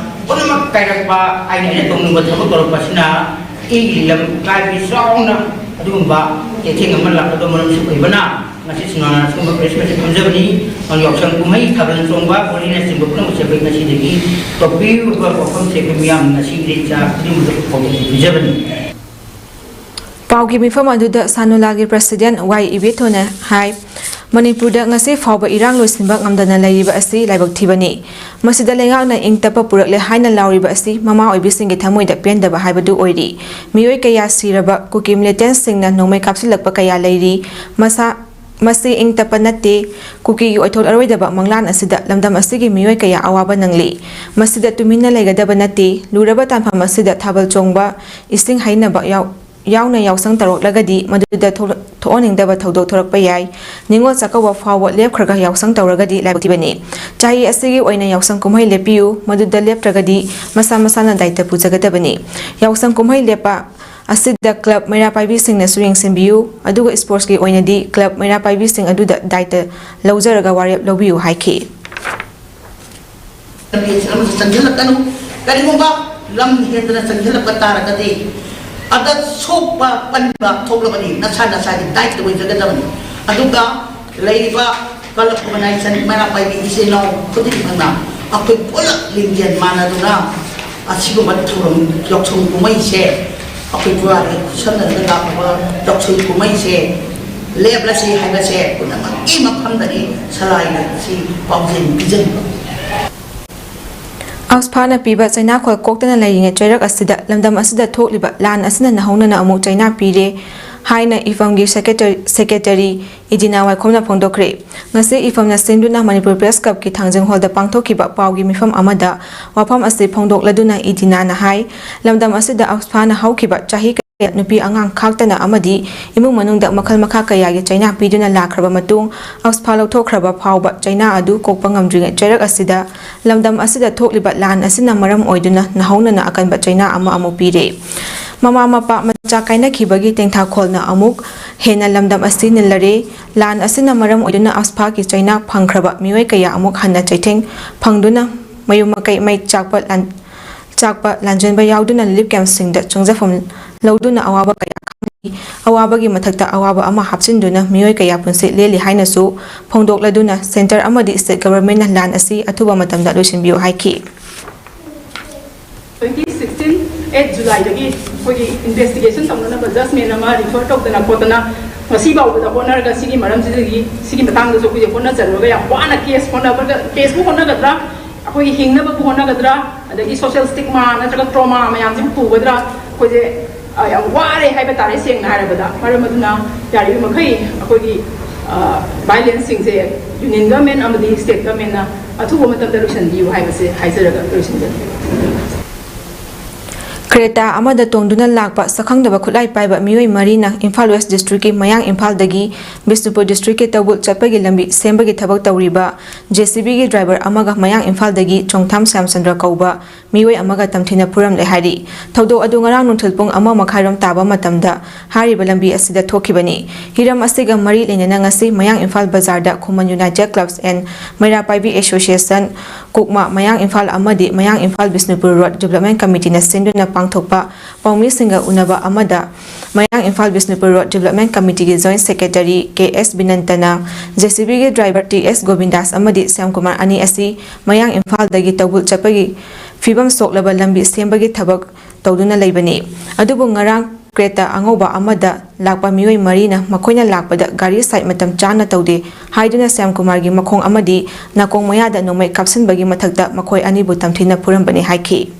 ꯄꯨꯝꯅꯃꯛ ꯀꯥꯏꯔꯛꯄ, ꯑꯩꯅ ꯑꯩꯅ ꯇꯧꯅꯤꯡꯕ ꯊꯕꯛ ꯇꯧꯔꯛꯄ ꯑꯁꯤꯅ ꯑꯩꯒꯤ ꯂꯝ ꯀꯥꯏꯕꯒꯤ ꯆꯥꯎꯅ ꯑꯗꯨꯒꯨꯝꯕ ꯆꯩꯊꯦꯡ ꯑꯃ ꯂꯥꯛꯀꯗꯕ ꯃꯔꯝꯁꯨ ꯑꯣꯏꯕꯅ, ꯉꯁꯤ ꯁꯤꯡꯅꯥꯅ ꯁꯤꯒꯨꯝꯕ ꯄ꯭ꯔꯦꯁ ꯃꯤꯠ ꯊꯝꯖꯕꯅꯤ꯫ ꯌꯥꯎꯁꯪ ꯀꯨꯝꯍꯩ, ꯊꯥꯕꯜ ꯆꯣꯡꯕ, ꯍꯣꯂꯤꯅꯆꯤꯡꯕ ꯄꯨꯝꯅꯃꯛꯁꯦ ꯑꯩꯈꯣꯏ ꯉꯁꯤꯗꯒꯤ ꯇꯧꯕꯤꯔꯤꯕ ꯋꯥꯐꯝꯁꯦ ꯑꯩꯈꯣꯏ ꯃꯤꯌꯥꯝ ꯉꯁꯤꯒꯤ ꯏꯆꯥ ꯈꯨꯗꯤꯡꯃꯛꯇ ꯄꯥꯎꯖꯦꯜ ꯄꯤꯖꯕꯅꯤ꯫ ꯄꯥꯎꯒꯤ ꯃꯤꯐꯝ ꯑꯗꯨꯗ ꯁꯥꯅꯨꯂꯥꯒꯤ ꯄ꯭ꯔꯁꯤꯗꯦꯟ ꯋꯥꯏ ꯏꯕꯦꯊꯣꯅ ꯍꯥꯏ, ꯃꯅꯤꯄꯨꯔꯗ ꯉꯁꯤ ꯐꯥꯎꯕ ꯏꯔꯥꯡ ꯂꯣꯏꯁꯤꯟꯕ ꯉꯝꯗꯅ ꯂꯩꯔꯤꯕ ꯑꯁꯤ ꯂꯥꯏꯕꯛ ꯊꯤꯕꯅꯤ꯫ ꯃꯁꯤꯗ ꯂꯩꯉꯥꯛꯅ ꯏꯪ ꯇꯞꯄ ꯄꯨꯔꯛꯂꯦ ꯍꯥꯏꯅ ꯂꯥꯎꯔꯤꯕ ꯑꯁꯤ ꯃꯃꯥ ꯑꯣꯏꯕꯤꯁꯤꯡꯒꯤ ꯊꯃꯣꯏꯗ ꯄꯦꯟꯗꯕ ꯍꯥꯏꯕꯗꯨ ꯑꯣꯏꯔꯤ꯫ ꯃꯤꯑꯣꯏ ꯀꯌꯥ ꯁꯤꯔꯕ, ꯀꯨꯀꯤ ꯃꯤꯂꯤꯇꯦꯟꯁꯁꯤꯡꯅ ꯅꯣꯡꯃꯩ ꯀꯥꯞꯁꯤꯜꯂꯛꯄ ꯀꯌꯥ ꯂꯩꯔꯤ꯫ ꯃꯁꯥ ꯃꯁꯤ ꯏꯪ ꯇꯞꯄ ꯅꯠꯇꯦ꯫ ꯀꯨꯀꯤꯒꯤ ꯑꯣꯏꯊꯣꯛꯂꯔꯣꯏꯗꯕ ꯃꯪꯂꯥꯟ ꯑꯁꯤꯗ ꯂꯝꯗꯝ ꯑꯁꯤꯒꯤ ꯃꯤꯑꯣꯏ ꯀꯌꯥ ꯑꯋꯥꯕ ꯅꯪꯂꯤ꯫ ꯃꯁꯤꯗ ꯇꯨꯃꯤꯟꯅ ꯂꯩꯒꯗꯕ ꯅꯠꯇꯦ꯫ ꯂꯨꯔꯕ ꯇꯥꯟꯐꯝ ꯑꯁꯤꯗ ꯊꯥꯕꯜ ꯆꯣꯡꯕ, ꯏꯁꯤꯡ ꯍꯩꯅꯕ ꯌꯥꯎ-, ꯌꯥꯎꯅ ꯌꯥꯎꯁꯪ ꯇꯧꯔꯛꯂꯒꯗꯤ ꯃꯗꯨꯗ ꯊꯣꯛꯂ-, ꯊꯣꯛꯍꯟꯅꯤꯡꯗꯕ ꯊꯧꯗꯣꯛ ꯊꯣꯔꯛꯄ ꯌꯥꯏ꯫ ꯅꯤꯉꯣꯜ ꯆꯥꯛꯀꯧꯕ ꯐꯥꯎꯕ ꯂꯦꯞꯈ꯭ꯔꯒ ꯌꯥꯎꯁꯪ ꯇꯧꯔꯒꯗꯤ ꯂꯥꯏꯕꯛ ꯊꯤꯕꯅꯤ꯫ ꯆꯍꯤ ꯑꯁꯤꯒꯤ ꯑꯣꯏꯅ ꯌꯥꯎꯁꯪ ꯀꯨꯝꯍꯩ ꯂꯦꯞꯄꯤꯌꯨ, ꯃꯗꯨꯗ ꯂꯦꯞꯇ꯭ꯔꯒꯗꯤ ꯃꯁꯥ ꯃꯁꯥꯅ ꯗꯥꯏꯇ ꯄꯨꯖꯒꯗꯕꯅꯤ꯫ ꯌꯥꯎꯁꯪ ꯀꯨꯝꯍꯩ ꯂꯦꯞꯄ ꯑꯁꯤꯗ ꯀ꯭ꯂꯕ ꯃꯩꯔꯥ ꯄꯥꯏꯕꯤꯁꯤꯡꯅꯁꯨ ꯌꯦꯡꯁꯤꯟꯕꯤꯌꯨ, ꯑꯗꯨꯒ ꯁ꯭ꯄꯣꯔꯠꯁꯀꯤ ꯑꯣꯏꯅꯗꯤ ꯀ꯭ꯂꯕ ꯃꯩꯔꯥ ꯄꯥꯏꯕꯤꯁꯤꯡ ꯑꯗꯨꯗ ꯗꯥꯏꯇ ꯂꯧꯖꯔꯒ ꯋꯥꯔꯦꯞ ꯂꯧꯕꯤꯌꯨ ꯍꯥꯏꯈꯤ꯫ ꯂꯝꯕꯤ ꯑꯁꯤ ꯑꯃꯁꯨ ꯆꯪꯁꯤꯜꯂꯛꯀꯅꯨ꯫ ꯀꯔꯤꯒꯨꯝꯕ ꯂꯝ ꯍꯦꯟꯗꯅ ꯆꯪꯁꯤꯜꯂꯛꯄ ꯇꯥꯔꯒꯗꯤ ꯑꯗ ꯁꯣꯛꯄ ꯄꯟꯕ ꯊꯣꯛꯂꯕꯅꯤ꯫ ꯅꯁꯥ ꯅꯁꯥꯒꯤ ꯗꯥꯏꯇ ꯑꯣꯏꯖꯒꯗꯕꯅꯤ꯫ ꯑꯗꯨꯒ ꯂꯩꯔꯤꯕ ꯀ꯭ꯂꯕ ꯑꯣꯔꯒꯅꯥꯏꯖꯦꯁꯟ ꯃꯩꯔꯥ ꯄꯥꯏꯕꯤ ꯏꯆꯤꯜ ꯏꯅꯥꯎ ꯈꯨꯗꯤꯡꯃꯛꯅ ꯑꯩꯈꯣꯏ ꯄꯨꯂꯞ ꯂꯤꯡꯖꯦꯜ ꯃꯥꯟꯅꯗꯨꯅ ꯑꯁꯤꯒꯨꯝꯕ ꯊꯧꯔꯝ ꯌꯥꯎꯁꯪ ꯀꯨꯝꯍꯩꯁꯦ, ꯑꯩꯈꯣꯏ ꯄꯨꯋꯥꯔꯤ ꯈꯨꯠꯁꯝꯅꯔꯒ ꯂꯥꯛꯂꯕ ꯌꯥꯎꯁꯪ ꯀꯨꯝꯍꯩꯁꯦ ꯂꯦꯞꯂꯁꯤ ꯍꯥꯏꯕꯁꯦ ꯄꯨꯝꯅꯃꯛꯀꯤ ꯃꯐꯝꯗꯅꯤ ꯁꯂꯥꯏꯅ ꯁꯤ ꯄꯥꯎꯖꯦꯜ ꯄꯤꯖꯔꯤꯕ꯫ ꯑꯛꯁꯐꯥꯝꯅ ꯄꯤꯕ ꯆꯩꯅꯥꯈꯣꯜ ꯀꯣꯛꯇꯅ ꯂꯩꯔꯤꯉꯩ ꯆꯩꯔꯛ ꯑꯁꯤꯗ ꯂꯝꯗꯝ ꯑꯁꯤꯗ ꯊꯣꯛꯂꯤꯕ ꯂꯥꯟ ꯑꯁꯤꯅ ꯅꯧꯍꯧꯅꯅ ꯑꯃꯨꯛ ꯆꯩꯅꯥ ꯄꯤꯔꯦ ꯍꯥꯏꯅ ꯏꯐꯝꯒꯤ ꯁꯦꯀ꯭ꯔꯦꯇꯔꯤ, ꯁꯦꯀ꯭ꯔꯦꯇꯔꯤ ꯏꯗꯤꯅꯥ ꯋꯥꯏꯈꯣꯝꯅ ꯐꯣꯡꯗꯣꯛꯈ꯭ꯔꯦ꯫ ꯉꯁꯤ ꯏꯐꯝꯅ ꯁꯤꯟꯗꯨꯅ ꯃꯅꯤꯄꯨꯔ ꯄ꯭ꯔꯦꯁ ꯀ꯭ꯂꯕꯀꯤ ꯊꯥꯡꯖꯤꯡ ꯍꯣꯜꯗ ꯄꯥꯡꯊꯣꯛꯈꯤꯕ ꯄꯥꯎꯒꯤ ꯃꯤꯐꯝ ꯑꯃꯗ ꯋꯥꯐꯝ ꯑꯁꯤ ꯐꯣꯡꯗꯣꯛꯂꯗꯨꯅ ꯏꯗꯤꯅꯥꯅ ꯍꯥꯏ, ꯂꯝꯗꯝ ꯑꯁꯤꯗ ꯑꯛꯁꯐꯥꯝꯅ ꯍꯧꯈꯤꯕ ꯆꯍꯤ ꯀꯌꯥ ꯅꯨꯄꯤ ꯑꯉꯥꯡ ꯈꯥꯛꯇꯅ ꯑꯃꯗꯤ ꯏꯃꯨꯡ ꯃꯅꯨꯡꯗ ꯃꯈꯜ ꯃꯈꯥ ꯀꯌꯥꯒꯤ ꯆꯩꯅꯥ ꯄꯤꯗꯨꯅ ꯂꯥꯛꯈ꯭ꯔꯕ ꯃꯇꯨꯡ, ꯑꯛꯁꯐꯥꯝ ꯂꯧꯊꯣꯛꯈ꯭ꯔꯕ ꯐꯥꯎꯕ ꯆꯩꯅꯥ ꯑꯗꯨ ꯀꯣꯛꯄ ꯉꯝꯗ꯭ꯔꯤꯉꯩ ꯆꯩꯔꯛ ꯑꯁꯤꯗ ꯂꯝꯗꯝ ꯑꯁꯤꯗ ꯊꯣꯛꯂꯤꯕ ꯂꯥꯟ ꯑꯁꯤꯅ ꯃꯔꯝ ꯑꯣꯏꯗꯨꯅ ꯅꯧꯍꯧꯅꯅ ꯑꯀꯟꯕ ꯆꯩꯅꯥ ꯑꯃ ꯑꯃꯨꯛ ꯄꯤꯔꯦ꯫ ꯃꯃꯥ ꯃꯄꯥ ꯃꯆꯥ ꯀꯥꯏꯅꯈꯤꯕꯒꯤ ꯇꯦꯡꯊꯥꯈꯣꯜꯅ ꯑꯃꯨꯛ ꯍꯦꯟꯅ ꯂꯝꯗꯝ ꯑꯁꯤ ꯅꯤꯜꯂꯔꯦ꯫ ꯂꯥꯟ ꯑꯁꯤꯅ ꯃꯔꯝ ꯑꯣꯏꯗꯨꯅ ꯑꯛꯁꯐꯥꯝꯒꯤ ꯆꯩꯅꯥ ꯐꯪꯈ꯭ꯔꯕ ꯃꯤꯑꯣꯏ ꯀꯌꯥ ꯑꯃꯨꯛ ꯍꯟꯅ ꯆꯩꯊꯦꯡ ꯐꯪꯗꯨꯅ ꯃꯌꯨꯝ ꯃꯀꯩ ꯃꯩ ꯆꯥꯛꯄ ꯂꯥꯟ-, ꯆꯥꯛꯄ ꯂꯥꯟꯖꯦꯟꯕ ꯌꯥꯎꯗꯨꯅ ꯔꯤꯂꯤꯐ ꯀꯦꯝꯞꯁꯤꯡꯗ ꯆꯪꯖꯐꯝ ꯂꯧꯗꯨꯅ ꯑꯋꯥꯕ ꯀꯌꯥ ꯈꯥꯡꯂꯤ꯫ ꯑꯋꯥꯕꯒꯤ ꯃꯊꯛꯇ ꯑꯋꯥꯕ ꯑꯃ ꯍꯥꯞꯆꯤꯟꯗꯨꯅ ꯃꯤꯑꯣꯏ ꯀꯌꯥ ꯄꯨꯟꯁꯤ ꯂꯦꯜꯂꯤ ꯍꯥꯏꯅꯁꯨ ꯐꯣꯡꯗꯣꯛꯂꯗꯨꯅ ꯁꯦꯟꯇꯔ ꯑꯃꯗꯤ ꯁ꯭ꯇꯦꯠ ꯒꯚꯔꯟꯃꯦꯟꯠꯅ ꯂꯥꯟ ꯑꯁꯤ ꯑꯊꯨꯕ ꯃꯇꯝꯗ ꯂꯣꯏꯁꯤꯟꯕꯤꯌꯨ ꯍꯥꯏꯈꯤ꯫ Twenty sixteen eight Julyꯗꯒꯤ ꯑꯩꯈꯣꯏꯒꯤ ꯏꯟꯚꯦꯁꯇꯤꯒꯦꯁꯟ ꯇꯧꯅꯅꯕ ꯖꯖꯃꯦꯟ ꯑꯃ ꯔꯤꯐꯔ ꯇꯧꯗꯅ ꯈꯣꯠꯇꯅ ꯉꯁꯤ ꯐꯥꯎꯕꯗ ꯍꯣꯠꯅꯔꯒ ꯁꯤꯒꯤ ꯃꯔꯝꯁꯤꯗꯒꯤ ꯁꯤꯒꯤ ꯃꯇꯥꯡꯗꯁꯨ ꯑꯩꯈꯣꯏꯁꯦ ꯍꯣꯠꯅꯖꯔꯨꯔꯒ ꯌꯥꯝ ꯋꯥꯅ ꯀꯦꯁ ꯍꯣꯠꯅꯕꯗ, ꯀꯦꯁꯄꯨ ꯍꯣꯠꯅꯒꯗ꯭ꯔꯥ, ꯑꯩꯈꯣꯏꯒꯤ ꯍꯤꯡꯅꯕꯕꯨ ꯍꯣꯠꯅꯒꯗ꯭ꯔꯥ, ꯑꯗꯒꯤ ꯁꯣꯁꯤꯌꯦꯜ ꯁ꯭ꯇꯤꯛꯃꯥ ꯅꯠꯇ꯭ꯔꯒ ꯇ꯭ꯔꯣꯃꯥ ꯃꯌꯥꯝꯁꯤꯕꯨ ꯄꯨꯒꯗ꯭ꯔꯥ, ꯑꯩꯈꯣꯏꯁꯦ, ꯑ, ꯌꯥꯝ ꯋꯥꯔꯦ ꯍꯥꯏꯕ ꯇꯥꯔꯦ, ꯁꯦꯡꯅ ꯍꯥꯏꯔꯕꯗ꯫ ꯃꯔꯝ ꯑꯗꯨꯅ ꯌꯥꯔꯤꯕ ꯃꯈꯩ ꯑꯩꯈꯣꯏꯒꯤ, ꯚꯥꯏꯂꯦꯟꯁꯁꯤꯡꯁꯦ ꯌꯨꯅꯤꯌꯟ ꯒꯚꯔꯟꯃꯦꯟ ꯑꯃꯗꯤ ꯁ꯭ꯇꯦꯠ ꯒꯚꯔꯟꯃꯦꯟꯅ ꯑꯊꯨꯕ ꯃꯇꯝꯗ ꯂꯣꯏꯁꯤꯟꯕꯤꯌꯨ ꯍꯥꯏꯕꯁꯦ ꯍꯥꯏꯖꯔꯒ ꯂꯣꯏꯁꯤꯟꯖꯔꯒꯦ꯫ ꯀ꯭ꯔꯦꯇꯥ ꯑꯃꯗ ꯇꯣꯡꯗꯨꯅ ꯂꯥꯛꯄ ꯁꯛꯈꯪꯗꯕ ꯈꯨꯠꯂꯥꯏ ꯄꯥꯏꯕ ꯃꯤꯑꯣꯏ ꯃꯔꯤꯅ ꯏꯝꯐꯥꯜ ꯋꯦꯁ ꯗꯤꯁꯇ꯭ꯔꯤꯛꯀꯤ ꯃꯌꯥꯡ ꯏꯝꯐꯥꯜꯗꯒꯤ ꯕꯤꯁꯅꯨꯄꯨꯔ ꯗꯤꯁꯇ꯭ꯔꯤꯛꯀꯤ ꯇꯧꯕꯨꯜ ꯆꯠꯄꯒꯤ ꯂꯝꯕꯤ ꯁꯦꯝꯕꯒꯤ ꯊꯕꯛ ꯇꯧꯔꯤꯕ ꯖꯦ ꯁꯤ ꯕꯤꯒꯤ ꯗ꯭ꯔꯥꯏꯚꯔ ꯑꯃꯒ ꯃꯌꯥꯡ ꯏꯝꯐꯥꯜꯗꯒꯤ ꯆꯣꯡꯊꯥꯝ ꯁ꯭ꯌꯥꯝꯆꯟꯗ꯭ꯔ ꯀꯧꯕ ꯃꯤꯑꯣꯏ ꯑꯃꯒ ꯇꯝꯊꯤꯅ ꯐꯨꯔꯝꯂꯦ ꯍꯥꯏꯔꯤ꯫ ꯊꯧꯗꯣꯛ ꯑꯗꯨ ꯉꯔꯥꯡ ꯅꯨꯡꯊꯤꯜ ꯄꯨꯡ ꯑꯃ ꯃꯈꯥꯏꯔꯣꯝ ꯇꯥꯕ ꯃꯇꯝꯗ ꯍꯥꯏꯔꯤꯕ ꯂꯝꯕꯤ ꯑꯁꯤꯗ ꯊꯣꯛꯈꯤꯕꯅꯤ꯫ ꯍꯤꯔꯝ ꯑꯁꯤꯒ ꯃꯔꯤ ꯂꯩꯅꯅ ꯉꯁꯤ ꯃꯌꯥꯡ ꯏꯝꯐꯥꯜ ꯕꯖꯥꯔꯗ Khuman united clubs and Meira Paibi association, Kukma, Mayang Imphal ꯑꯃꯗꯤ ꯃꯌꯥꯡ ꯏꯝꯐꯥꯜ ꯕꯤꯁꯅꯨꯄꯨꯔ ꯔꯣꯗ ꯗꯤꯕ꯭ꯂꯞꯃꯦꯟ ꯀꯃꯤꯇꯤꯅ ꯁꯤꯟꯗꯨꯅ ꯄꯥꯡꯊꯣꯛꯄ ꯄꯥꯎꯃꯤꯁꯤꯡꯒ ꯎꯅꯕ ꯑꯃꯗ ꯃꯌꯥꯡ ꯏꯝꯐꯥꯜ ꯕꯤꯁꯅꯨꯄꯨꯔ ꯔꯣꯗ ꯗꯤꯕ꯭ꯂꯞꯃꯦꯟ ꯀꯃꯤꯇꯤꯒꯤ ꯖꯣꯏꯟꯠ ꯁꯦꯀ꯭ꯔꯦꯇꯔꯤ ꯀꯦ ꯑꯦꯁ ꯕꯤꯅꯟꯇꯅ ꯖꯦ ꯁꯤ ꯕꯤꯒꯤ ꯗ꯭ꯔꯥꯏꯚꯔ ꯇꯤ ꯑꯦꯁ ꯒꯣꯕꯤꯟꯗꯥꯁ ꯑꯃꯗꯤ ꯁ꯭ꯌꯥꯝꯀꯨꯃꯥꯔ ꯑꯅꯤ ꯑꯁꯤ ꯃꯌꯥꯡ ꯏꯝꯐꯥꯜꯗꯒꯤ ꯇꯧꯕꯨꯜ ꯆꯠꯄꯒꯤ ꯐꯤꯕꯝ ꯁꯣꯛꯂꯕ ꯂꯝꯕꯤ ꯁꯦꯝꯕꯒꯤ ꯊꯕꯛ ꯇꯧꯗꯨꯅ ꯂꯩꯕꯅꯤ꯫ ꯑꯗꯨꯕꯨ ꯉꯔꯥꯡ ꯀ꯭ꯔꯦꯇꯥ ꯑꯉꯧꯕ ꯑꯃꯗ ꯂꯥꯛꯄ ꯃꯤꯑꯣꯏ ꯃꯔꯤꯅ ꯃꯈꯣꯏꯅ ꯂꯥꯛꯄꯗ ꯒꯥꯔꯤ ꯁꯥꯏꯠ ꯃꯇꯝ ꯆꯥꯅ ꯇꯧꯗꯦ ꯍꯥꯏꯗꯨꯅ ꯁ꯭ꯌꯥꯝꯀꯨꯃꯥꯔꯒꯤ ꯃꯈꯣꯡ ꯑꯃꯗꯤ ꯅꯥꯀꯣꯡ ꯃꯌꯥꯗ ꯅꯣꯡꯃꯩ ꯀꯥꯞꯁꯤꯟꯕꯒꯤ ꯃꯊꯛꯇ ꯃꯈꯣꯏ ꯑꯅꯤꯕꯨ ꯇꯝꯊꯤꯅ ꯐꯨꯔꯝꯕꯅꯤ ꯍꯥꯏꯈꯤ꯫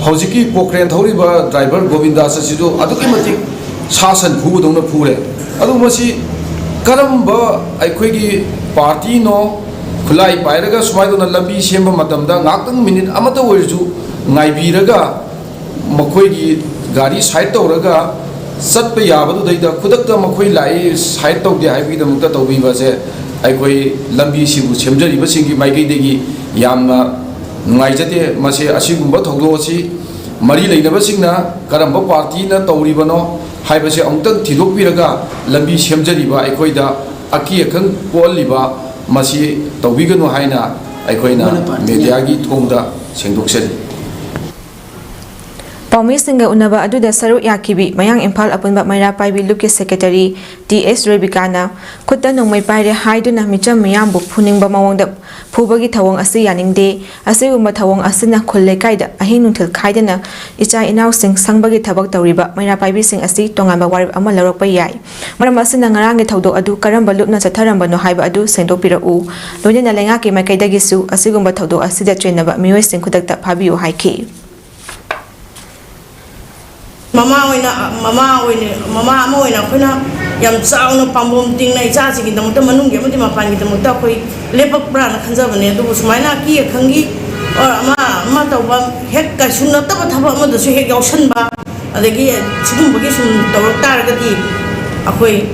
ꯍꯧꯖꯤꯛꯀꯤ ꯄꯣꯀ꯭ꯔꯦꯟ ꯊꯧꯔꯤꯕ ꯗ꯭ꯔꯥꯏꯚꯔ ꯒꯣꯕꯤꯟꯗꯥꯁ ꯑꯁꯤꯁꯨ ꯑꯗꯨꯛꯀꯤ ꯃꯇꯤꯛ ꯁꯥ ꯁꯟ ꯐꯨꯕꯗꯧꯅ ꯐꯨꯔꯦ꯫ ꯑꯗꯨ ꯃꯁꯤ ꯀꯔꯝꯕ ꯑꯩꯈꯣꯏꯒꯤ ꯄꯥꯔꯇꯤꯅꯣ ꯈꯨꯠꯂꯥꯏ ꯄꯥꯏꯔꯒ ꯁꯨꯃꯥꯏꯅ ꯇꯧꯅ ꯂꯝꯕꯤ ꯁꯦꯝꯕ ꯃꯇꯝꯗ ꯉꯥꯏꯍꯥꯛꯇꯪ ꯃꯤꯅꯤꯠ ꯑꯃꯠꯇ ꯑꯣꯏꯔꯁꯨ ꯉꯥꯏꯕꯤꯔꯒ ꯃꯈꯣꯏꯒꯤ ꯒꯥꯔꯤ ꯁꯥꯏꯠ ꯇꯧꯔꯒ ꯆꯠꯄ ꯌꯥꯕꯗꯨꯗꯩꯗ ꯈꯨꯗꯛꯇ ꯃꯈꯣꯏ ꯂꯥꯛꯏ ꯁꯥꯏꯠ ꯇꯧꯗꯦ ꯍꯥꯏꯕꯒꯤꯗꯃꯛꯇ ꯇꯧꯕꯤꯕꯁꯦ ꯑꯩꯈꯣꯏ ꯂꯝꯕꯤꯁꯤꯕꯨ ꯁꯦꯝꯖꯔꯤꯕꯁꯤꯡꯒꯤ ꯃꯥꯏꯀꯩꯗꯒꯤ ꯌꯥꯝꯅ ꯅꯨꯡꯉꯥꯏꯖꯗꯦ꯫ ꯃꯁꯤ ꯑꯁꯤꯒꯨꯝꯕ ꯊꯧꯗꯣꯛ ꯑꯁꯤ ꯃꯔꯤ ꯂꯩꯅꯕꯁꯤꯡꯅ ꯀꯔꯝꯕ ꯄꯥꯔꯇꯤꯅ ꯇꯧꯔꯤꯕꯅꯣ ꯍꯥꯏꯕꯁꯤ ꯑꯃꯨꯛꯇꯪ ꯊꯤꯗꯣꯛꯄꯤꯔꯒ ꯂꯝꯕꯤ ꯁꯦꯝꯖꯔꯤꯕ ꯑꯩꯈꯣꯏꯗ ꯑꯀꯤ ꯑꯈꯪ ꯄꯣꯛꯍꯜꯂꯤꯕ ꯃꯁꯤ ꯇꯧꯕꯤꯒꯅꯨ ꯍꯥꯏꯅ ꯑꯩꯈꯣꯏꯅ ꯃꯦꯗꯤꯌꯥꯒꯤ ꯊꯣꯡꯗ ꯁꯦꯡꯗꯣꯛꯆꯔꯤ꯫ ꯄꯥꯎꯃꯤꯁꯤꯡꯒ ꯎꯅꯕ ꯑꯗꯨꯗ ꯁꯔꯨꯛ ꯌꯥꯈꯤꯕꯤ ꯃꯌꯥꯡ ꯏꯝꯐꯥꯜ ꯑꯄꯨꯟꯕ ꯃꯩꯔꯥ ꯄꯥꯏꯕꯤ ꯂꯨꯞꯀꯤ ꯁꯦꯀ꯭ꯔꯦꯇꯔꯤ ꯇꯤ ꯑꯦꯁ ꯔꯦꯕꯤꯀꯥꯅ ꯈꯨꯠꯇ ꯅꯣꯡꯃꯩ ꯄꯥꯏꯔꯦ ꯍꯥꯏꯗꯨꯅ ꯃꯤꯆꯝ ꯃꯤꯌꯥꯝꯕꯨ ꯐꯨꯅꯤꯡꯕ ꯃꯑꯣꯡꯗ ꯐꯨꯕꯒꯤ ꯊꯧꯑꯣꯡ ꯑꯁꯤ ꯌꯥꯅꯤꯡꯗꯦ꯫ ꯑꯁꯤꯒꯨꯝꯕ ꯊꯧꯑꯣꯡ ꯑꯁꯤꯅ ꯈꯨꯜ ꯂꯩꯀꯥꯏꯗ ꯑꯍꯤꯡ ꯅꯨꯡꯊꯤꯜ ꯈꯥꯏꯗꯅ ꯏꯆꯥ ꯏꯅꯥꯎꯁꯤꯡ ꯁꯪꯕꯒꯤ ꯊꯕꯛ ꯇꯧꯔꯤꯕ ꯃꯩꯔꯥ ꯄꯥꯏꯕꯤꯁꯤꯡ ꯑꯁꯤ ꯇꯣꯉꯥꯟꯕ ꯋꯥꯔꯦꯞ ꯑꯃ ꯂꯧꯔꯛꯄ ꯌꯥꯏ꯫ ꯃꯔꯝ ꯑꯁꯤꯅ ꯉꯔꯥꯡꯒꯤ ꯊꯧꯗꯣꯛ ꯑꯗꯨ ꯀꯔꯝꯕ ꯂꯨꯞꯅ ꯆꯠꯊꯔꯝꯕꯅꯣ ꯍꯥꯏꯕ ꯑꯗꯨ ꯁꯦꯡꯗꯣꯛꯄꯤꯔꯛꯎ꯫ ꯂꯣꯏꯅꯅ ꯂꯩꯉꯥꯛꯀꯤ ꯃꯥꯏꯀꯩꯗꯒꯤꯁꯨ ꯑꯁꯤꯒꯨꯝꯕ ꯊꯧꯗꯣꯛ ꯑꯁꯤꯗ ꯆꯦꯟꯅꯕ ꯃꯤꯑꯣꯏꯁꯤꯡ ꯈꯨꯗꯛꯇ ꯐꯥꯕꯤꯌꯨ ꯍꯥꯏꯈꯤ꯫ ꯃꯃꯥ ꯑꯣꯏꯅ ꯃꯃꯥ ꯑꯣꯏꯅ ꯃꯃꯥ ꯑꯃ ꯑꯣꯏꯅ ꯑꯩꯈꯣꯏꯅ ꯌꯥꯝ ꯆꯥꯎꯅ ꯄꯥꯝꯕꯣꯝ ꯇꯤꯡꯅ ꯏꯆꯥꯁꯤꯡꯒꯤꯗꯃꯛꯇ, ꯃꯅꯨꯡꯒꯤ ꯑꯃꯗꯤ ꯃꯄꯥꯟꯒꯤꯗꯃꯛꯇ ꯑꯩꯈꯣꯏ ꯂꯦꯞꯄꯛꯄ꯭ꯔꯥꯅ ꯈꯟꯖꯕꯅꯦ꯫ ꯑꯗꯨꯕꯨ ꯁꯨꯃꯥꯏꯅ ꯑꯀꯤ ꯑꯈꯪꯒꯤ ꯑꯣꯔ ꯑꯃ ꯑꯃ ꯇꯧꯕ ꯍꯦꯛ ꯀꯩꯁꯨ ꯅꯠꯇꯕ ꯊꯕꯛ ꯑꯃꯗꯁꯨ ꯍꯦꯛ ꯌꯥꯎꯁꯟꯕ, ꯑꯗꯒꯤ ꯁꯤꯒꯨꯝꯕꯒꯤ ꯁꯨꯝ ꯇꯧꯔꯛ ꯇꯥꯔꯒꯗꯤ ꯑꯩꯈꯣꯏ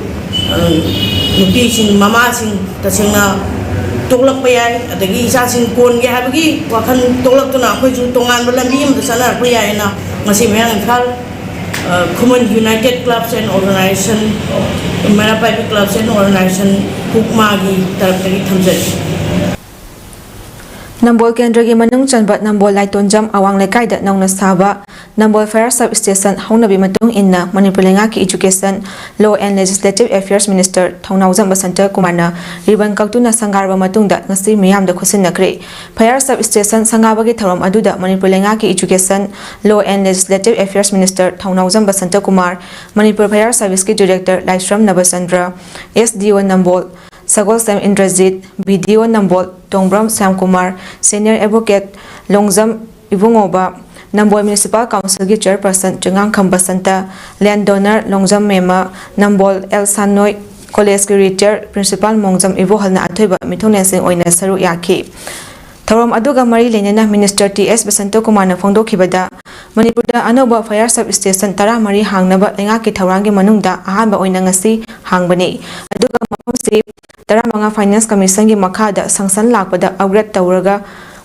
ꯅꯨꯄꯤꯁꯤꯡ, ꯃꯃꯥꯁꯤꯡ ꯇꯁꯦꯡꯅ ꯇꯣꯛꯂꯛꯄ ꯌꯥꯏ꯫ ꯑꯗꯒꯤ ꯏꯆꯥꯁꯤꯡ ꯀꯣꯟꯒꯦ ꯍꯥꯏꯕꯒꯤ ꯋꯥꯈꯜ ꯇꯣꯛꯂꯛꯇꯨꯅ ꯑꯩꯈꯣꯏꯁꯨ ꯇꯣꯉꯥꯟꯕ ꯂꯝꯕꯤ ꯑꯃꯗ ꯆꯠꯅꯔꯛꯄ ꯌꯥꯏꯅ ꯉꯁꯤ ꯃꯌꯥꯡ ꯏꯝꯐꯥꯜ ꯈꯨꯃꯟ United Clubs and Organization, ꯃꯩꯔꯥ ꯄꯥꯏꯕꯤ Clubs and Organization, ꯀꯨꯛꯃꯥꯒꯤ ꯇꯔꯞꯇꯒꯤ ꯊꯝꯖꯔꯤ꯫ ꯅꯝꯕꯣꯜ ꯀꯦꯟꯗ꯭ꯔꯒꯤ ꯃꯅꯨꯡ ꯆꯟꯕ ꯅꯝꯕꯣꯜ ꯂꯥꯏꯇꯣꯟꯖꯝ ꯑꯋꯥꯡ ꯂꯩꯀꯥꯏꯗ ꯅꯧꯅ ꯁꯥꯕ ꯅꯝꯕꯣꯜ Fire Sub Station ꯍꯧꯅꯕꯤ ꯃꯇꯨꯡ ꯏꯟꯅ ꯃꯅꯤꯄꯨꯔ ꯂꯩꯉꯥꯛꯀꯤ Education, Law and Legislative Affairs Minister ꯊꯧꯅꯥꯎꯖꯝ ꯕꯁꯟꯇ ꯀꯨꯃꯥꯔꯅ ribbon ꯀꯛꯇꯨꯅ ꯁꯪꯒꯥꯔꯕ ꯃꯇꯨꯡꯗ ꯉꯁꯤ ꯃꯤꯌꯥꯝꯗ ꯈꯨꯠꯁꯤꯟꯅꯈ꯭ꯔꯦ꯫ Fire Sub Station ꯁꯪꯒꯥꯕꯒꯤ ꯊꯧꯔꯝ ꯑꯗꯨꯗ ꯃꯅꯤꯄꯨꯔ ꯂꯩꯉꯥꯛꯀꯤ Education, Law and Legislative Affairs Minister Thounaojam Basanta Kumar, Manipur Fire Serviceꯀꯤ Director Laishram Nabachandra, SDO Nambol Sagolsem Indrajit, BDO Nambol Tongbram Shyamkumar, Senior Advocate Longjam ꯏꯕꯨꯡꯉꯣꯕ, Nambol Municipal Councilꯒꯤ Chairperson ꯆꯤꯡꯉꯥꯡꯈꯝ Basanta, Land Donor Longjam Memma, Nambol L ꯁꯥꯟꯅꯣꯏ Collegeꯀꯤ Retired Principal ꯃꯣꯡꯖꯝ ꯏꯕꯣꯍꯜꯅ ꯑꯊꯣꯏꯕ ꯃꯤꯊꯨꯡꯂꯦꯟꯁꯤꯡ ꯑꯣꯏꯅ ꯁꯔꯨꯛ ꯌꯥꯈꯤ꯫ ꯊꯧꯔꯝ ꯑꯗꯨꯒ ꯃꯔꯤ ꯂꯩꯅꯅ Minister ꯇꯤ ꯑꯦꯁ ꯕꯁꯟꯇꯀꯨꯃꯥꯔꯅ ꯐꯣꯡꯗꯣꯛꯈꯤꯕꯗ, ꯃꯅꯤꯄꯨꯔꯗ ꯑꯅꯧꯕ Fire Sub Station ꯇꯔꯥꯃꯔꯤ ꯍꯥꯡꯅꯕ ꯂꯩꯉꯥꯛꯀꯤ ꯊꯧꯔꯥꯡꯒꯤ ꯃꯅꯨꯡꯗ ꯑꯍꯥꯟꯕ ꯑꯣꯏꯅ ꯉꯁꯤ ꯍꯥꯡꯕꯅꯤ꯫ ꯑꯗꯨꯒ ꯃꯐꯝꯁꯤ ꯇꯔꯥꯃꯉꯥ Finance Commissionꯒꯤ ꯃꯈꯥꯗ sanction ꯂꯥꯛꯄꯗ upgrade ꯇꯧꯔꯒ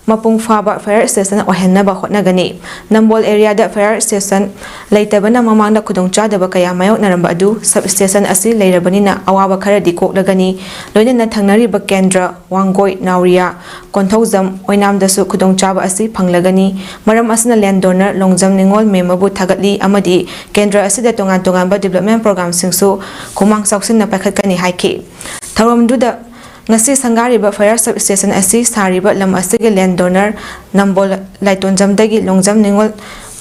ꯃꯄꯨꯡ ꯐꯥꯕ Fire Station ꯑꯣꯏꯍꯟꯅꯕ ꯍꯣꯠꯅꯒꯅꯤ꯫ ꯅꯝꯕꯣꯜ areaꯗ Fire Station ꯂꯩꯇꯕꯅ ꯃꯃꯥꯡꯗ ꯈꯨꯗꯣꯡꯆꯥꯗꯕ ꯀꯌꯥ ꯃꯥꯌꯣꯛꯅꯔꯝꯕ ꯑꯗꯨ Sub Station ꯑꯁꯤ ꯂꯩꯔꯕꯅꯤꯅ ꯑꯋꯥꯕ ꯈꯔꯗꯤ ꯀꯣꯛꯂꯒꯅꯤ꯫ ꯂꯣꯏꯅꯅ ꯊꯪꯅꯔꯤꯕ ꯀꯦꯟꯗ꯭ꯔ, ꯋꯥꯡꯒꯣꯏ, ꯅꯥꯎꯔꯤꯌꯥ, ꯀꯣꯟꯊꯧꯖꯝ, ꯑꯣꯏꯅꯥꯝꯗꯁꯨ ꯈꯨꯗꯣꯡꯆꯥꯕ ꯑꯁꯤ ꯐꯪꯂꯒꯅꯤ꯫ ꯃꯔꯝ ꯑꯁꯤꯅ Land Donor ꯂꯣꯡꯖꯝ ꯅꯤꯉꯣꯜ ꯃꯦꯝꯃꯕꯨ ꯊꯥꯒꯠꯂꯤ ꯑꯃꯗꯤ ꯀꯦꯟꯗ꯭ꯔ ꯑꯁꯤꯗ ꯇꯣꯉꯥꯟ ꯇꯣꯉꯥꯟꯕ development programꯁꯤꯡꯁꯨ ꯈꯨꯃꯥꯡ ꯆꯥꯎꯁꯤꯟꯅ ꯄꯥꯏꯈꯠꯀꯅꯤ ꯍꯥꯏꯈꯤ꯫ ꯊꯧꯔꯝꯗꯨꯗ ꯉꯁꯤ ꯁꯪꯒꯥꯔꯤꯕ Fire Sub Station ꯑꯁꯤ ꯁꯥꯔꯤꯕ ꯂꯝ ꯑꯁꯤꯒꯤ Land Donor ꯅꯝꯕꯣꯜ ꯂꯥꯏꯇꯣꯟꯖꯝꯗꯒꯤ ꯂꯣꯡꯖꯝ ꯅꯤꯉꯣꯜ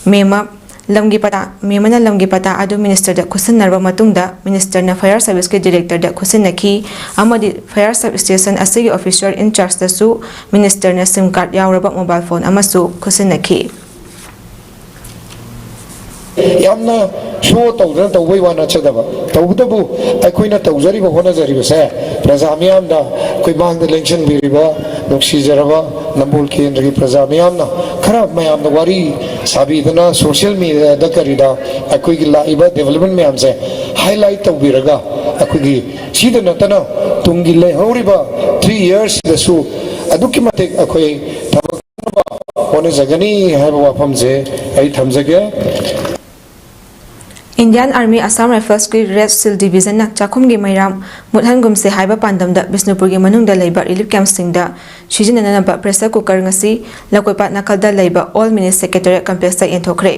ꯃꯦꯝꯃ ꯂꯝꯒꯤ ꯄꯇꯥ, ꯃꯦꯝꯃꯅ ꯂꯝꯒꯤ ꯄꯇꯥ ꯑꯗꯨ Ministerꯗ ꯈꯨꯠꯁꯤꯟꯅꯔꯕ ꯃꯇꯨꯡꯗ Ministerꯅ Fire Serviceꯀꯤ Directorꯗ ꯈꯨꯠꯁꯤꯟꯅꯈꯤ ꯑꯃꯗꯤ Fire Sub Station ꯑꯁꯤꯒꯤ officer in chargeꯇꯁꯨ Ministerꯅ SIM card ꯌꯥꯎꯔꯕ mobile phone ꯑꯃꯁꯨ ꯈꯨꯠꯁꯤꯟꯅꯈꯤ꯫ ꯌꯥꯝꯅ ꯁꯣ ꯇꯧꯗꯅ ꯇꯧꯕꯩ ꯋꯥ ꯅꯠꯆꯗꯕ, ꯇꯧꯕꯇꯕꯨ ꯑꯩꯈꯣꯏꯅ ꯇꯧꯖꯔꯤꯕ ꯍꯣꯠꯅꯖꯔꯤꯕꯁꯦ ꯄ꯭ꯔꯖꯥ ꯃꯤꯌꯥꯝꯅ, ꯑꯩꯈꯣꯏ ꯃꯥꯡꯗ ꯂꯦꯡꯁꯤꯟꯕꯤꯔꯤꯕ ꯅꯨꯡꯁꯤꯖꯔꯕ ꯅꯝꯕꯣꯜ ꯀꯦꯟꯗ꯭ꯔꯒꯤ ꯄ꯭ꯔꯖꯥ ꯃꯤꯌꯥꯝꯅ ꯈꯔ ꯃꯌꯥꯝꯗ ꯋꯥꯔꯤ ꯁꯥꯕꯤꯗꯅ, ꯁꯣꯁꯤꯌꯦꯜ ꯃꯦꯗꯤꯌꯥꯗ ꯀꯔꯤꯗ ꯑꯩꯈꯣꯏꯒꯤ ꯂꯥꯛꯏꯕ ꯗꯤꯕꯂꯞꯃꯦꯟ ꯃꯌꯥꯝꯁꯦ ꯍꯥꯏꯂꯥꯏꯠ ꯇꯧꯕꯤꯔꯒ, ꯑꯩꯈꯣꯏꯒꯤ ꯁꯤꯗ ꯅꯠꯇꯅ ꯇꯨꯡꯒꯤ ꯂꯩꯍꯧꯔꯤꯕ ꯊ꯭ꯔꯤ ꯌꯔꯁꯁꯤꯗꯁꯨ ꯑꯗꯨꯛꯀꯤ ꯃꯇꯤꯛ ꯑꯩꯈꯣꯏ ꯊꯕꯛ ꯍꯣꯠꯅꯖꯒꯅꯤ ꯍꯥꯏꯕ ꯋꯥꯐꯝꯁꯦ ꯑꯩ ꯊꯝꯖꯒꯦ꯫ Indian Army Assam Riflesꯀꯤ Red Shield Divisionꯅ ꯆꯥꯛꯈꯨꯝꯒꯤ ꯃꯩꯔꯥ ꯃꯨꯠꯍꯟꯒꯨꯝꯁꯦ ꯍꯥꯏꯕ ꯄꯥꯟꯗꯝꯗ ꯕꯤꯁꯅꯨꯄꯨꯔꯒꯤ ꯃꯅꯨꯡꯗ ꯂꯩꯕ ꯔꯤꯂꯤꯐ ꯀꯦꯝꯞꯁꯤꯡꯗ ꯁꯤꯖꯤꯟꯅꯅꯕ ꯄ꯭ꯔꯦꯁꯔ ꯀꯨꯀꯔ ꯉꯁꯤ ꯂꯧꯀꯣꯏꯄꯥꯠ ꯅꯥꯀꯜꯗ ꯂꯩꯕ ꯑꯣꯜ ꯃꯤꯅꯤ ꯁꯦꯀ꯭ꯔꯦꯇꯦꯔꯤꯌꯦꯠ ꯀꯝꯄ꯭ꯂꯦꯛꯁꯇ ꯌꯦꯟꯊꯣꯛꯈ꯭ꯔꯦ꯫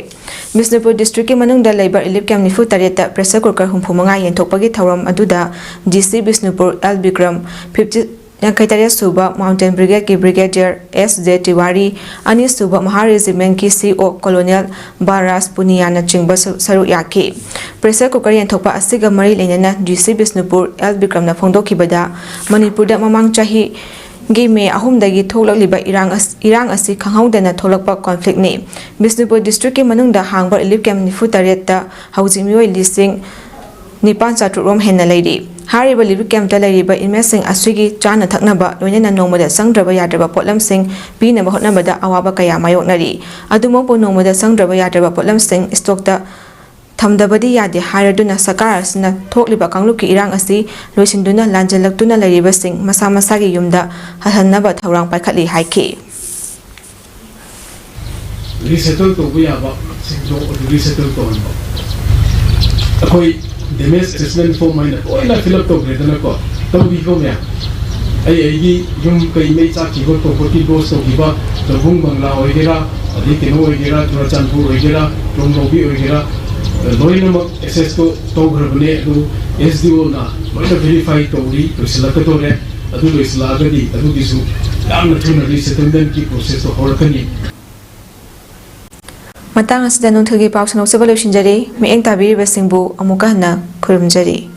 ꯕꯤꯁꯅꯨꯄꯨꯔ ꯗꯤꯁꯇ꯭ꯔꯤꯛꯀꯤ ꯃꯅꯨꯡꯗ ꯂꯩꯕ ꯔꯤꯂꯤꯐ ꯀꯦꯝꯞ ꯅꯤꯐꯨ ꯇꯔꯦꯠꯇ ꯄ꯭ꯔꯦꯁꯔ ꯀꯨꯀꯔ ꯍꯨꯝꯐꯨ ꯃꯉꯥ ꯌꯦꯟꯊꯣꯛꯄꯒꯤ ꯊꯧꯔꯝ ꯑꯗꯨꯗ ꯗꯤ ꯁꯤ ꯕꯤꯁꯅꯨꯄꯨꯔ ꯑꯦꯜ ꯕꯤꯀ꯭ꯔꯝ, ꯐꯤꯐꯇꯤ, ꯌꯥꯡꯈꯩ ꯇꯔꯦꯠ ꯁꯨꯕ ꯃꯥꯎꯟꯇꯦꯟ ꯕ꯭ꯔꯤꯒꯦꯗꯀꯤ ꯕ꯭ꯔꯤꯒꯦꯗꯤꯌꯔ ꯑꯦꯁ ꯖꯦ ꯇꯤꯋꯥꯔꯤ, ꯑꯅꯤ ꯁꯨꯕ ꯃꯍꯥ ꯔꯦꯖꯤꯃꯦꯟꯠꯀꯤ ꯁꯤ ꯑꯣ ꯀꯣꯂꯣꯅꯦꯜ ꯕꯥꯜꯔꯥꯖ ꯄꯨꯅꯤꯌꯥꯅꯆꯤꯡꯕ ꯁꯔꯨꯛ ꯌꯥꯈꯤ꯫ ꯄ꯭ꯔꯦꯁꯔ ꯀꯨꯀꯔ ꯌꯦꯟꯊꯣꯛꯄ ꯑꯁꯤꯒ ꯃꯔꯤ ꯂꯩꯅꯅ ꯗꯤ ꯁꯤ ꯕꯤꯁꯅꯨꯄꯨꯔ ꯑꯦꯜ ꯕꯤꯀ꯭ꯔꯝꯅ ꯐꯣꯡꯗꯣꯛꯈꯤꯕꯗ, ꯃꯅꯤꯄꯨꯔꯗ ꯃꯃꯥꯡ ꯆꯍꯤꯒꯤ ꯃꯦ ꯑꯍꯨꯝꯗꯒꯤ ꯊꯣꯛꯂꯛꯂꯤꯕ ꯏꯔꯥꯡ ꯑꯁ-, ꯏꯔꯥꯡ ꯑꯁꯤ ꯈꯪꯍꯧꯗꯅ ꯊꯣꯛꯂꯛꯄ ꯀꯣꯟꯐ꯭ꯂꯤꯛꯅꯤ꯫ ꯕꯤꯁꯅꯨꯄꯨꯔ ꯗꯤꯁꯇ꯭ꯔꯤꯛꯀꯤ ꯃꯅꯨꯡꯗ ꯍꯥꯡꯕ ꯔꯤꯂꯤꯐ ꯀꯦꯝꯞ ꯅꯤꯐꯨ ꯇꯔꯦꯠꯇ ꯍꯧꯖꯤꯛ ꯃꯤꯑꯣꯏ ꯂꯤꯁꯤꯡ ꯅꯤꯄꯥꯟ ꯆꯥꯇ꯭ꯔꯨꯛ ꯔꯣꯝ ꯍꯦꯟꯅ ꯂꯩꯔꯤ꯫ ꯍꯥꯏꯔꯤꯕ ꯔꯤꯂꯤꯐ ꯀꯦꯝꯞꯇ ꯂꯩꯔꯤꯕ ꯏꯟꯃꯦꯠꯁꯤꯡ ꯑꯁꯤꯒꯤ ꯆꯥꯅ ꯊꯛꯅꯕ, ꯂꯣꯏꯅꯅ ꯅꯣꯡꯃꯗ ꯆꯪꯗ꯭ꯔꯕ ꯌꯥꯗ꯭ꯔꯕ ꯄꯣꯠꯂꯝꯁꯤꯡ ꯄꯤꯅꯕ ꯍꯣꯠꯅꯕꯗ ꯑꯋꯥꯕ ꯀꯌꯥ ꯃꯥꯌꯣꯛꯅꯔꯤ꯫ ꯑꯗꯨꯃꯛꯄꯨ, ꯅꯣꯡꯃꯗ ꯆꯪꯗ꯭ꯔꯕ ꯌꯥꯗ꯭ꯔꯕ ꯄꯣꯠꯂꯝꯁꯤꯡ ꯏꯁꯇꯣꯛꯇ ꯊꯝꯗꯕꯗꯤ ꯌꯥꯗꯦ ꯍꯥꯏꯔꯗꯨꯅ, ꯁꯔꯀꯥꯔ ꯑꯁꯤꯅ ꯊꯣꯛꯂꯤꯕ ꯀꯥꯡꯂꯨꯞꯀꯤ ꯏꯔꯥꯡ ꯑꯁꯤ ꯂꯣꯏꯁꯤꯟꯗꯨꯅ, ꯂꯥꯟꯖꯦꯜꯂꯛꯇꯨꯅ ꯂꯩꯔꯤꯕꯁꯤꯡ ꯃꯁꯥ ꯃꯁꯥꯒꯤ ꯌꯨꯝꯗ ꯍꯜꯍꯟꯅꯕ ꯊꯧꯔꯥꯡ ꯄꯥꯏꯈꯠꯂꯤ ꯍꯥꯏꯈꯤ꯫ ꯔꯤꯁꯦꯇꯜ ꯇꯧꯕ ꯌꯥꯕ ꯁꯤꯡꯗꯣ ꯑꯗꯨ ꯔꯤꯁꯦꯇꯜ ꯇꯧꯍꯟꯕ꯫ ꯑꯩꯈꯣꯏ ꯗꯦꯃꯦꯖ ꯑꯦꯁꯦꯁꯃꯦꯟ ꯐꯣꯔꯝ ꯍꯥꯏꯅ ꯂꯣꯏꯅ ꯐꯤꯜ ꯑꯞ ꯇꯧꯈ꯭ꯔꯦꯗꯅꯀꯣ, ꯇꯧꯕꯤꯈꯣ ꯃꯌꯥꯝ꯫ ꯑꯩ ꯑꯩꯒꯤ ꯌꯨꯝ ꯀꯩ ꯃꯩ ꯆꯥꯛꯈꯤꯕ, ꯄ꯭ꯔꯣꯄꯔꯇꯤ ꯂꯣꯁ ꯇꯧꯈꯤꯕ, ꯆꯧꯕꯨꯡ ꯕꯪꯒ꯭ꯂꯥ ꯑꯣꯏꯒꯦꯔꯥ, ꯑꯗꯩ ꯀꯩꯅꯣ ꯑꯣꯏꯒꯦꯔꯥ, ꯆꯨꯔꯆꯥꯟꯄꯨꯔ ꯑꯣꯏꯒꯦꯔꯥ, ꯂꯣꯡꯂꯧꯕꯤ ꯑꯣꯏꯒꯦꯔꯥ, ꯂꯣꯏꯅꯃꯛ ꯑꯦꯁꯦꯁꯇꯣ ꯇꯧꯈ꯭ꯔꯕꯅꯦ꯫ ꯑꯗꯨ ꯑꯦꯁ ꯗꯤ ꯑꯣꯅ ꯂꯣꯏꯅ ꯚꯦꯔꯤꯐꯥꯏ ꯇꯧꯔꯤ, ꯂꯣꯏꯁꯤꯜꯂꯛꯀꯗꯧꯔꯦ꯫ ꯑꯗꯨ ꯂꯣꯏꯁꯤꯜꯂꯛꯑꯒꯗꯤ ꯑꯗꯨꯒꯤꯁꯨ ꯌꯥꯝꯅ ꯊꯨꯅ ꯔꯤꯁꯦꯇꯜꯃꯦꯟꯠꯀꯤ ꯄ꯭ꯔꯣꯁꯦꯁꯇꯣ ꯍꯧꯔꯛꯀꯅꯤ꯫ ꯃꯇꯥꯡ ꯑꯁꯤꯗ ꯅꯨꯡꯊꯤꯜꯒꯤ ꯄꯥꯎ ꯁꯟꯗꯣꯛꯆꯕ ꯂꯣꯏꯁꯤꯟꯖꯔꯦ꯫ ꯃꯤꯠꯌꯦꯡ ꯇꯥꯕꯤꯔꯤꯕꯁꯤꯡꯕꯨ ꯑꯃꯨꯛꯀ ꯍꯟꯅ ꯈꯨꯔꯨꯝꯖꯔꯤ꯫